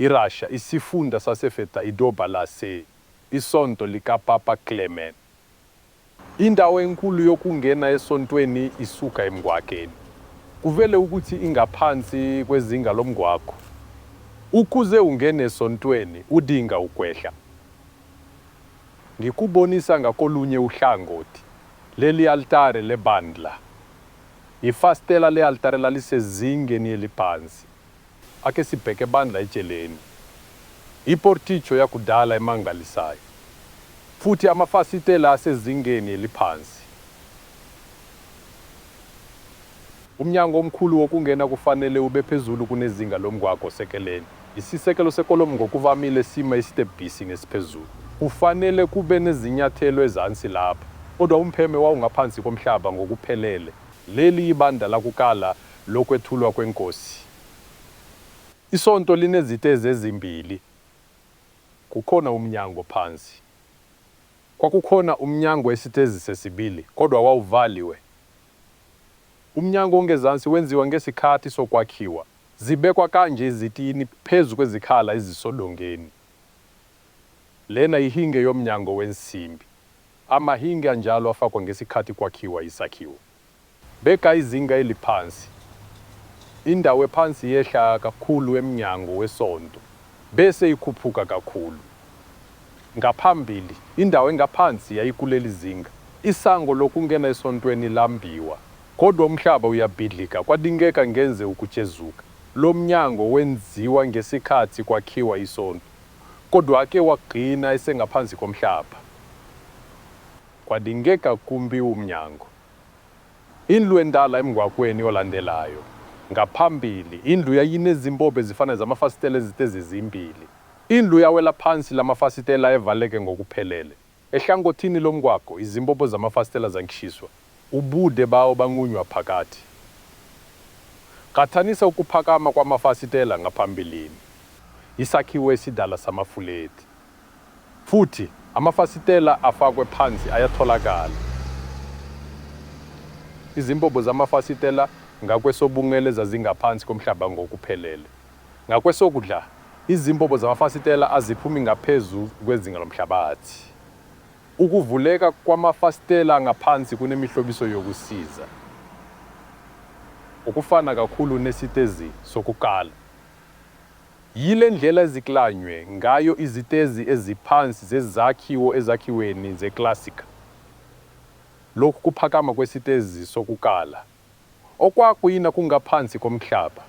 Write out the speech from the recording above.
IRussia Isifunda saseFetha Idobha lase Isonto likaPapa Clement. Indawo enkulu yokungena esontweni isuka emgwaqeni. Kuvele ukuthi ingaphansi kwezinga lomgwaqo. Ukuze ungene esontweni, udinga ukwehla. Ngikubonisa ngakolunye uhlangothi. Leli altare lebandla. Ifasitela le-altare lalisezingeni eliphansi. Ake sibheke ebandla eceleni. Iportico yakudala emangalisayo. Futhi amafasitela asezingeni eliphansi. Umnyango omkhulu wokungena kufanele ube phezulu kunezinga lomgwaqo oseceleni. Isisekelo sekolomu ngokuvamile sima esitebhisini esiphezulu. Kufanele kube nezinyathelo ezansi lapha. Kodwa umpheme wawungaphansi komhlaba ngokuphelele. Leli yibandla lakuqala lokwethulwa kweNkosi. Isonto linezitezi ezimbili. Kukhona umnyango phansi. Kwakukhona umnyango esitezi sesibili, kodwa wawuvaliwe. Umnyango ongezansi wenziwa ngesikhathi sokwakhiwa. Zibekwa kanje izitini phezu kwezikhala ezisodongeni. Lena ihinge yomnyango wensimbi. Amahinge anjalo afakwa ngesikhathi kwakhiwa isakhiwo. Bheka izinga eliphansi. Indawo ephansi yehla kakhulu emnyango wesonto bese ikhuphuka kakhulu. Ngaphambili, indawo engaphansi yayikuleli zinga. Isango lokungena esontweni lambiwa. Kodwa umhlaba uyabhidlika, kwadingeka ngenze ukuchezuka. Lo mnyango wenziwa ngesikhathi kwakhiwa isonto, kodwa-ke wagcina esengaphansi komhlaba. Kwadingeka kumbiwe umnyango. Indlu endala emgwaqweni olandelayo. Ngaphambili, indlu yayinezimbobo ezifanayo zamafasitela ezitezi ezimbili. Indlu yawela phansi la mafasitela evaleke ngokuphelele. Ehlangothini lomgwaqo, izimbobo zamafasitela zancishiswa, ubude bawo banqunywa phakathi. Qhathanisa ukuphakama kwamafasitela ngaphambilini. Isakhiwo esidala samafulethi. Futhi, amafasitela afakwe phansi ayatholakala. Izimbobo zamafasitela ngakwesobunxele zazingaphansi komhlaba ngokuphelele. Ngakwesokudla, izimbobo zamafasitela aziphumi ngaphezu kwezinga lomhlabathi. Ukuvuleka kwamafasitela angaphansi kunemihlobiso yokusiza, okufana kakhulu nesitezi sokuqala. Yile ndlela eziklanywe ngayo izitezi eziphansi zezakhiwo ezakhiweni ze-classical. Lokhu kuphakama kwesitezi sokuqala, okwagcina kungaphansi komhlaba.